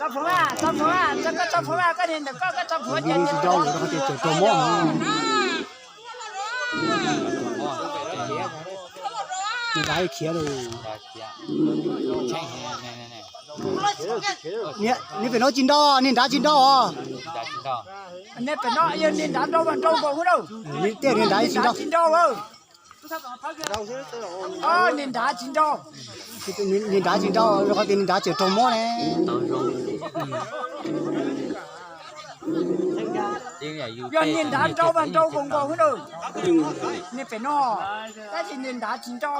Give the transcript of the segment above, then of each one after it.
Tsis tau lawm, rau qhov tias tseem raug mob. Niag nrad khiav lawm. Niag pem no tsis nrau, niag nrad tsis nrau os. Niag pem no yog niag nrad nrau mas nrau npaum ub na. Tej niag nrad tsis nrau. Niag nrad tsis nrau. Niag nrad tsis nrau, rau qhov tias niag nrad tseem raug mob ne. Yog niag nrad nrau mas nrau nkaus nkaus xwb na. Niag pem no, tab sis niag nrad tsis nrau.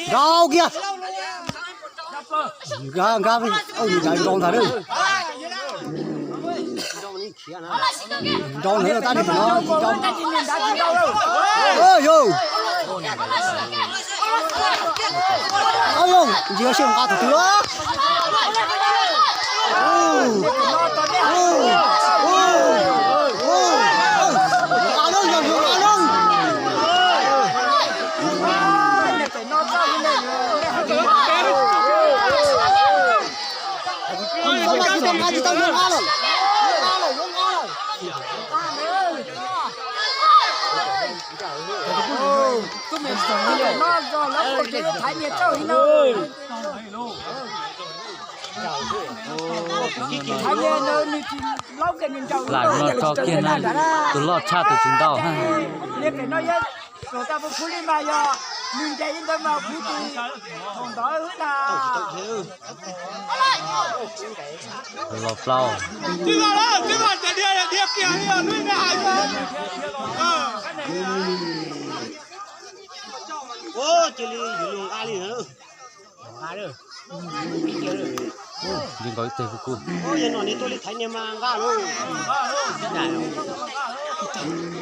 Nrau kiag. Nkag, nkag, niag nrad nrau ntag lawm. Nrau ntawd tab sis pem no tsis nrau. Yog, yog, ntsia seb nqa tus twg. Nqa lawm, yog yuav nqa lawm. Lam no tso kiag na, tus loj tshaj tus tsis nrau. Los plaub. Cia li yus nqa li. Nqa li. Nce nkaus ib teg kuj kuj. Yog nom niag tuaj li thaiv niag mas nqa lauj.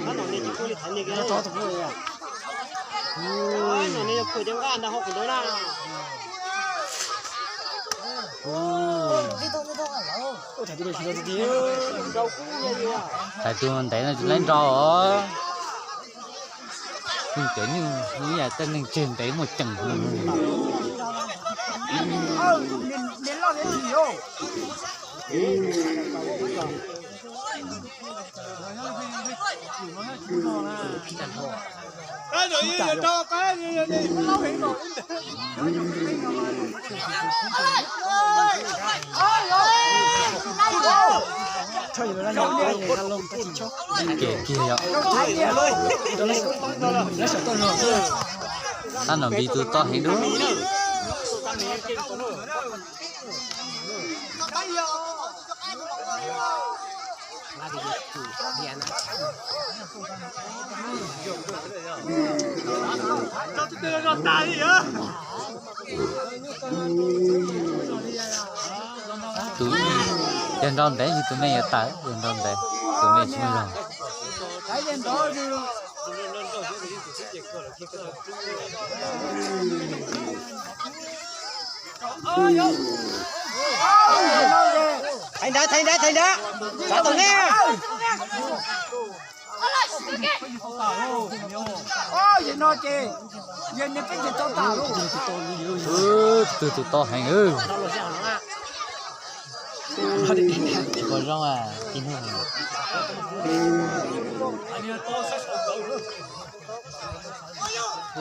Yog nom niag tsis tuaj li thaiv niag kiag. Nom niag yog kuj cov nqa ntag hauv kuv ntawd na. Thaiv tus ntev no tsis laib nrau os. Tus ntev no ib yam tej neeg tseg ntev muaj ceem. Ces kiag yom. Tab nom npis tus toj heev dua. Tus, yog nrau ntev ces tus me yuav tawm, yog nrau ntev tus me tsis muaj zog. Thaiv nrad, thaiv nrad, thaiv nrad. Xav tau neb. Tus twg tus toj heev. Tsis pom zoo, tib hnub heev.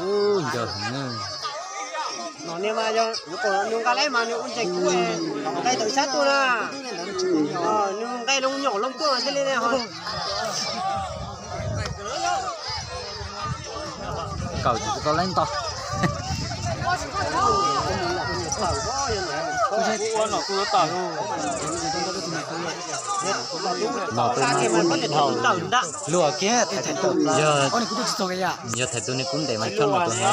Ub, ncaws heev. No niag mas yog nws nqa laib mas nws ua ntses kub, nqaij tau ib sab tuaj na. Nws nqaij loo nyom loo tuaj thiaj li ne ho. Kaum tsis tau laib nto. Luaj kiag, yog thaiv tus niag kub ntev mas choj no tus no.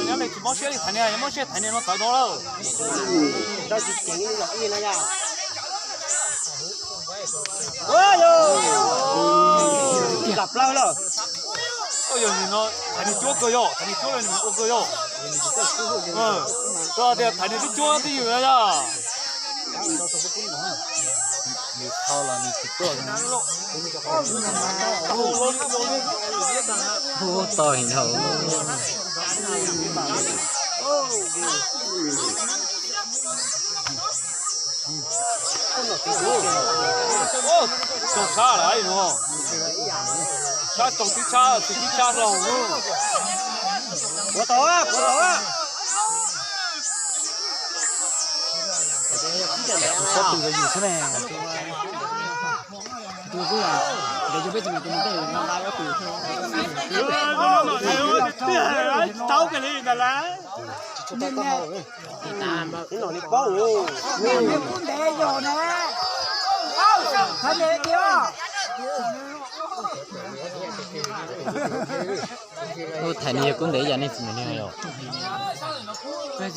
Nyob li tsis mob siab li thaiv niag, mob siab thaiv niag no tawv no lawm. Lam plaub lawm. Yog nim no thaiv niag cuab kawg yog, thaiv niag cuab ua kawg yog. Koj tias thaiv niag tib cuab twj ywm na yog. Yus thau los nws tsis tuaj. Ub, tau heev dhau. Tsoog tshab lawm no. Tshab tsoog tib tshab, tsis tib tshab hlo. Puav tau, puav tau. Tsob tus yus xwb ne. Tus xwb, ntev cov peb tsis mus tus mus tej no. Tau kawg li ntawd lawm. Nws kub ntev yog na. Thov nws tias ub, thaiv nws yog kub ntev yam nej tsis mus niag yom. Thaiv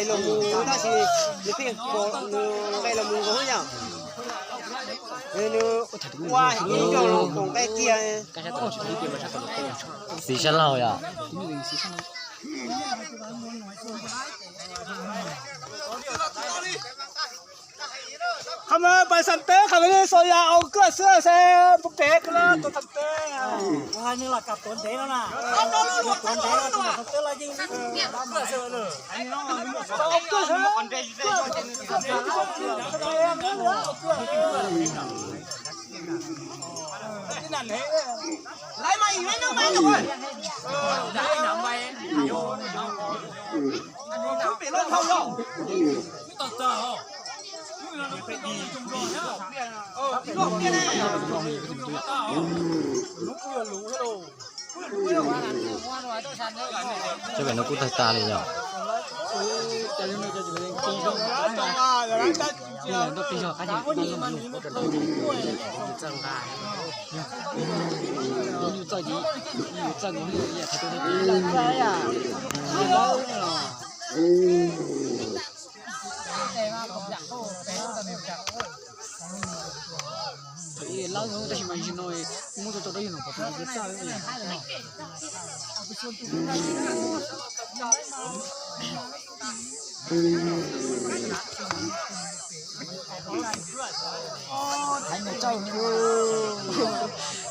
los mus tab sis nws pheej nqaij los mus nkaus yom. Nws ua ib zaug los pom nqaij kiag. Txiv sab laug yom. Qhov muag pais xam teb qhov muag xo ya au koj xwb se pub pem koj los tus xam teb. Ua neeg los kam tuav ntev no na. Tuav ntev no tus xam teb los yeej koj xwb lawm. Au koj xwb. Cov pem no kuj tawg tas li yom. Lawv tab sis mas zim no muab tau tau dab yog no pom tus txaj. Thaiv nws txawj,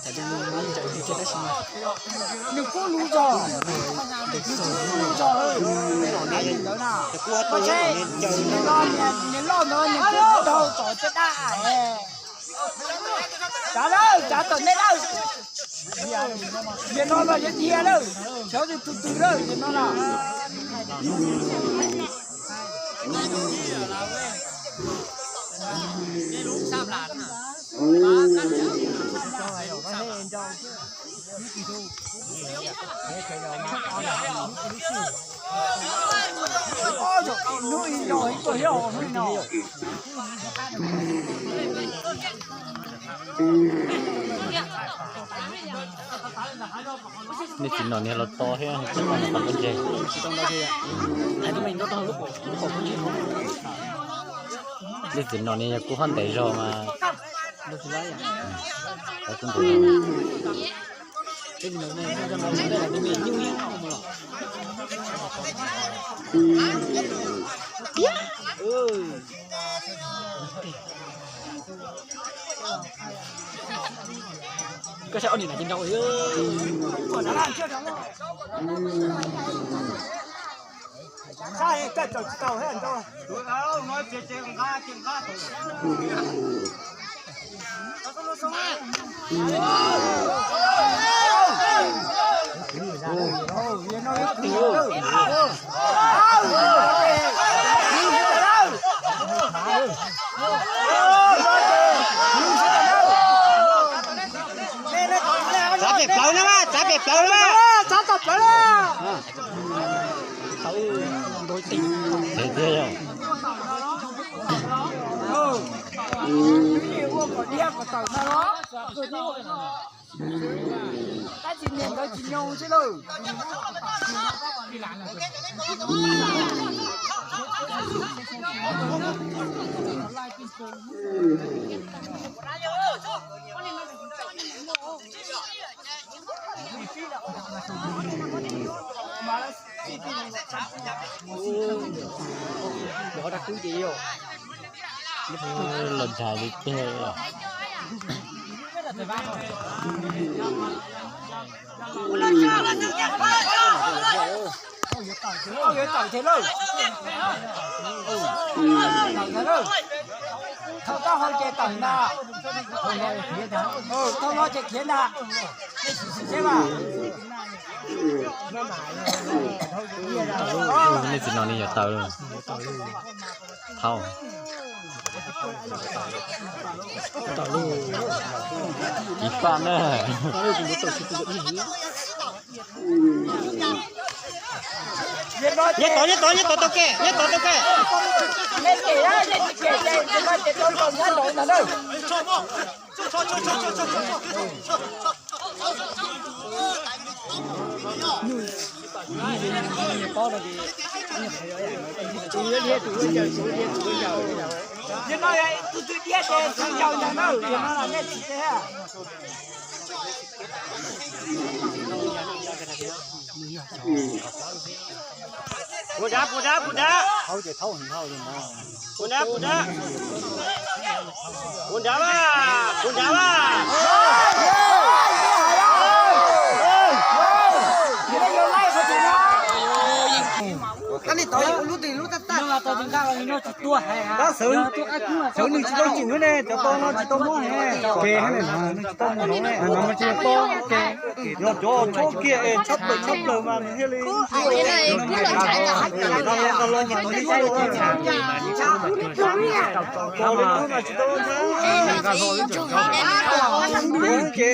thaiv tus nws txawj tab sis mas nws kub lub zog, nws kub lub zog, thaiv li ntawd na. Koj saib, nws loj ntawd nws kub dhau txog caj dab. Tsav lawm, tsav tom nej lawm. Yam no los yuav dhia lawm, xyov tus twg lawm yam no los. Nej txiv nom niag los to thiab, nej txiv nom niag yog kuv hab ntev zog mas. Koj saib ob niag na ces nrau. Txav pem plawv na, txav pem plawv na. Thiab yog. Tab sis niag ntawd tsis nyoo xwb lauj. Los ntshav li tiag. Yuav tawm thiab lauj. Thaum taub hau ces tawm ntag. Thaum no ces khiav ntag. Nej sim sim seb mas. Nej tsis no ne, yuav tawm. Thaum ib paj na. Nyob tod, nyob tod, nyob tod, tau ke, nyob tod, tau ke. Puas nrad, puas nrad, puas nrad. Puas nrad, puas nrad. Puas nrad mas, puas nrad mas. Tab sis nws tsis tau tsum ne, cov tau no tsis tau muab, cov ke nws tsis tau muab, no tsis tau ke. Yog cov tshuab kiag es tshab plaws tshab plaws mas nws thiaj li. Tsis tau ke.